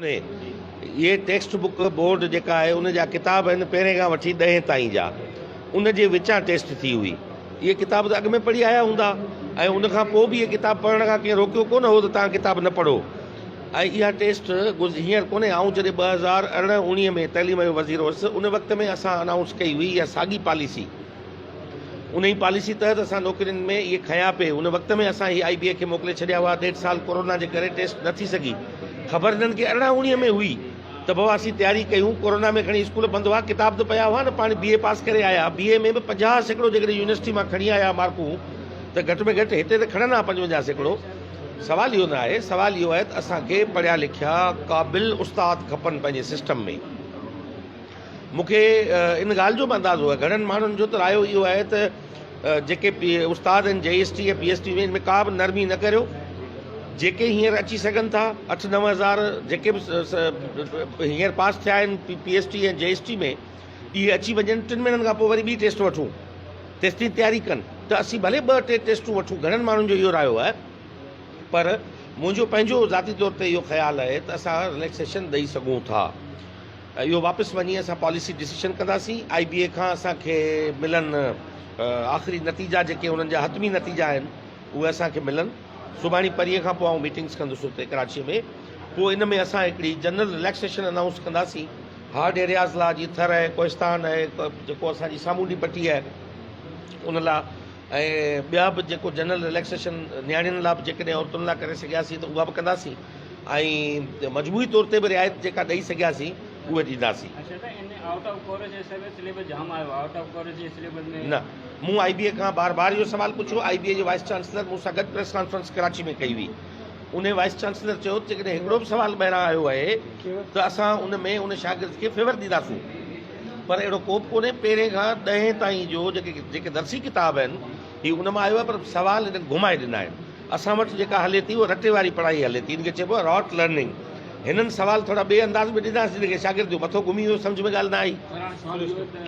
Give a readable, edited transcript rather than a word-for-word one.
ڪونهي. اهي text book board جيڪا آهي ان جا ڪتاب آهن پهرين کان وٺي ڏهين تائين جا ان جي وچان ٽيسٽ ٿي هئي. اهي ڪتاب ته اڳ ۾ پڙهي آيا هوندا ۽ ان کان پوء به اهي ڪتاب پڙهڻ کان ڪنهن روڪيو ڪونه هو ته توهان ڪتاب نه پڙهو ۽ اها ٽيسٽ هينئر ڪونهي. آئون جڏهن 2018 اوڻيهه ۾ تعليم جو وزير هوس ان وقت ۾ اسان انائونس ڪئي هئي اها ساڳي پاليسي. انهي پاليسي تحت اسان نوڪرين ۾ اهي کنيا پئي. ان وقت ۾ اسان هي آئي بي اي کي موڪلي ڇڏيا هئا. ڏيڍ سال ڪورونا جي ڪري ٽيسٽ نه ٿي سگهي. خبر هنن کي 18 اوڻيهه ۾ هئي ته بابا اسين تياري ڪيون. ڪورونا ۾ کڻي اسڪول بند هئا ڪتاب ته پيا هئا نه پاڻ بي اي پاس ڪري آيا. بي اي ۾ به 50% جيڪڏهن يونيورسٽي مان کڻي آيا مارڪون ته گهٽ ۾ گهٽ هتي ته کڻن ها 55%. سوال اهو نه آهي سوال اهو آهي ته اسان کي پڙهيا لکيا قابل استاد کپن پنهنجي سسٽم ۾. مون کي ان ڳالهه جو به اندازو آهي گهڻن ماڻهن جو ته رايو اهو آهي ته جيڪي استاد آهن جي S T ۽ P S T ۾ ان ۾ ڪا به نرمي نه ڪريو جيڪي هينئر اچي سگهن ٿا اٺ 9000 جيڪي به هينئر پاس ٿيا آهن P S T ۽ G S T ۾ اهي اچي وڃن ٽن مهينن کان پوء وري ٻي ٽيسٽ وٺون تيستائين تياري ڪن ته اسين ڀلي ٻه ٽي ٽيسٽون وٺون گهڻن ماڻهن جو اهو رايو آهي پر منهنجو پنهنجو ذاتي طور تي اهو خيال آهي ته اسان رليڪسيشن ڏئي سگهون ٿا اهو واپس وڃي اسان پاليسي ڊسيشن ڪنداسين، آئي بي اي کان اسان کي ملن آخري نتيجا جيڪي انهن جا حتمي نتيجا آهن اهي اسان کي ملن، سڀاڻي پرينء کان پوء آئون ميٽنگس ڪندس اتي ڪراچي ۾ پوء ان ۾ اسان هڪڙي جنرل رليڪسيشن انائونس ڪنداسين هارڊ ايرياز لا جيئن ٿر آهي ڪوهستان آهي جيڪو اسان جي سامونڊي پٽي آهي ان لا ۽ ٻيا به جيڪو جنرل رليڪسيشن نياڻين لا به جيڪڏهن عورتن لا ڪري سگهياسين ته اها به ڪنداسين ۽ مجموعي طور تي به رعايت جيڪا ڏئي سگهياسين اهي ڏينداسين. اڇا ته ان آئوٽ آف ڪورس جي حساب سان سليبس جام آيو آئوٽ آف ڪورس جي سليبس ۾. نه مون آئي بي اي کان بار بار اهو سوال پڇيو آئي بي اي جي وائيس چانسلر مون سان گڏ پريس ڪانفرنس ڪراچي ۾ ڪئي هئي انهي وائيس چانسلر چيو ته جيڪڏهن هڪڙو به سوال ٻاهران آيو آهي ته اسان ان ۾ ان شاگرد کي فيور ڏينداسون پر اهڙو ڪو به ڪونهي پهرين کان ڏهين تائين جو جيڪي جيڪي درسي ڪتاب آهن هي ان مان آيو آهي پر سوال هنن گهمائي ڏنا آهن اسان وٽ جيڪا هلي ٿي اها رٽي واري پڙهائي هلي ٿي ان کي چئبو آهي راٽ لرننگ هنن سوال ٿورا ٻئي انداز ۾ ڏنا جن کي شاگرد جو مٿو گهمي ويو سمجهه ۾ ڳالهه نه آئي. پر هاڻي سوال اهو ته.